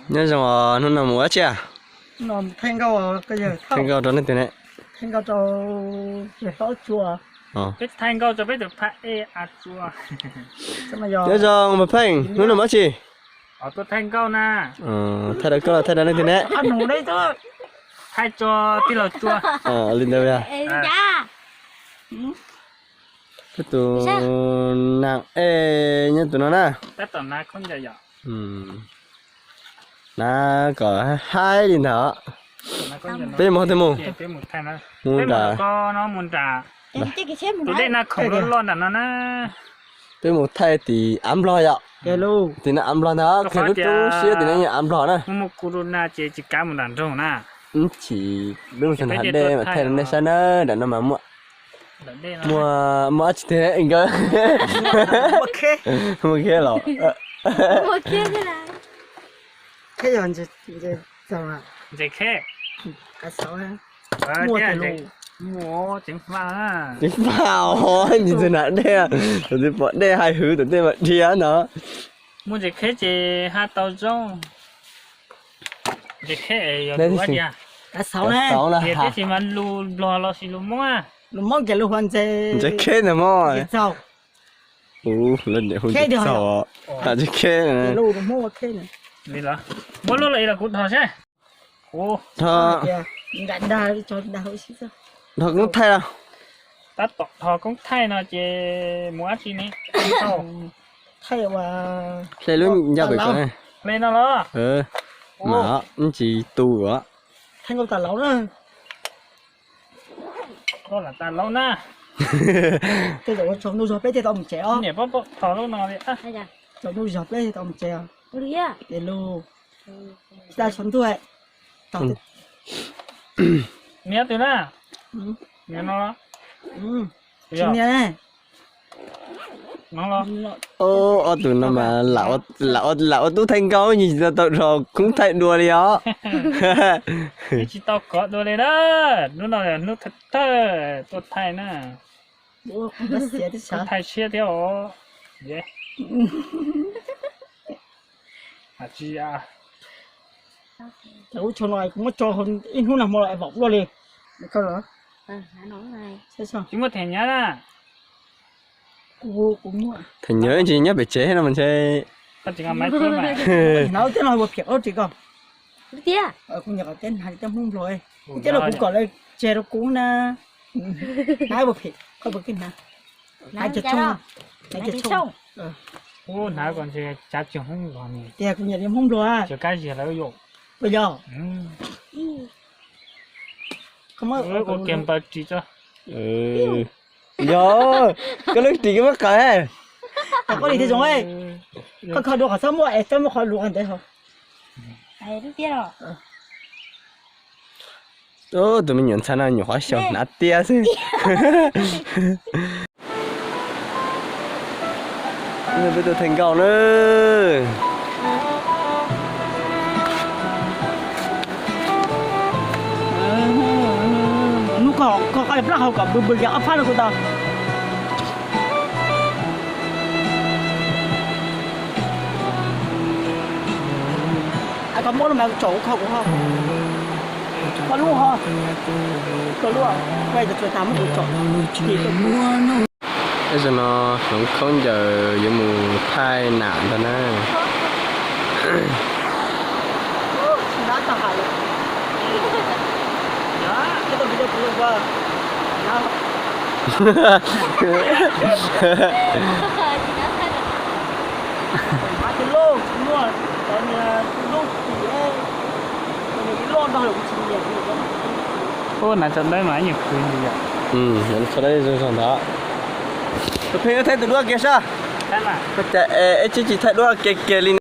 Nyob zoo os, hnub no mus ua dab tsi? Thaij nkauj rau leej twg ne? Nyob zoo Paj Pheej, hnub no mus ua dab tsi? Thaij rau koj los thaij rau leej twg ne? Li ntawd. Peb tus nas ej nyob tus no na. Na kom haib li ntawd. Peb mus qhov twg mus? Mus nram. Peb mus thaij tim av nplog yom. Tim no av nplog ntag, qhia lub rub siab tim no yog av nplog na. Tsis, peb mus thaij hav dej mas thaij rau nej saib na, nram no mas muaj, muaj, muaj dab tsi tiag nkawd? Muaj kheb los? Tseem faj os, ntsis tus nas dej, tus twg pom dej hais hwv tus dej mas dhia ntag. Muaj ntses kheb ces ha tau zoo. Ntses kheb yog lus ua cas? Kav xauv na. Tiam sis mas lus Nplog los sis lus Hmoob? Lus Hmoob ces lus hu ntses, ntses kheb ntag mog. Ntses txaug. Hu ntses txaug, ntses kheb. Muab lub los kuv dhos seb. Dhos koob thaij los? Tab tom dhos koob thaij no ces mus dab tsi ne? Hle lub ncauj pem ko. Hle no los? Mas ntsis tu os. Koj lam tas laub na. Tej zaum tsaus ntuj zog peb thiaj tau mus tsev os. Niam, pab pab thov lub no li. Tsaus ntuj zog peb thiaj tau mus tsev os. Ces lus, tsis tas tsaus ntuj. Niam twg na? Niam no. Tsis niam. Ob tug no mas lam ua tub thaij nkauj, yeej tsis tau tau dhos koob thaij dua li os. Tsis tau kov dua li na. Hnub no hnub thawj thawj tuaj thaij na. Koob thaij siab thiab os. Cov ub tshau no kuv muab tso ib hnub nag hmo los vam luaj li. Tsis muaj them nyab na. Them nyab ntsis nyob pem tsev no mas ntshe. Hnav lub teb no ua phiam ua ris ko. Kuv nyiam qhov teb hnav li teb Hmoob Nplog. Lub teb no kuv kom lawv tseg rau kuv na. Hnav ua phiam, koj puas kev hnav? Hnav cog tshooj. Hnav cog tshooj. Hnav kom ntshe cav tsis Hmoob Nplog ne. Tias kuv nyiam li Hmoob Nplog. Cov kab ziag lawv yom. Puas yog? Ua kiag npaws ris tso. Yog, koj lub ris koj muab qaws. Koj li thiaj zoo. Koj kho dua qhov txhob muaj es txhob muaj qhov luv ntev hauv. Tus me nyuam ntxhais no nyuam qhuav xyaum hnav tiab xwb. Peb tuaj thaij nkauj na. Hnub ko koj plab hau kom bw bw kiag ob phab no kuv tau. Koj muab lub mas tsom kuv kho kuv ho. Koj lub ho. Koj lub, kuv tsuas tas muab kuv tsom. Tej zaum no hloov khaub ncaws yuav mus thaij nam ntag na. Ua hnav tso dawb mas ib nyuag khwv ntsis yom. Tso dawb zoo zoo ntawd. Tus pheej thaij tus duab kiag sab. Ua cas es tsis thaij duab kiag kiag li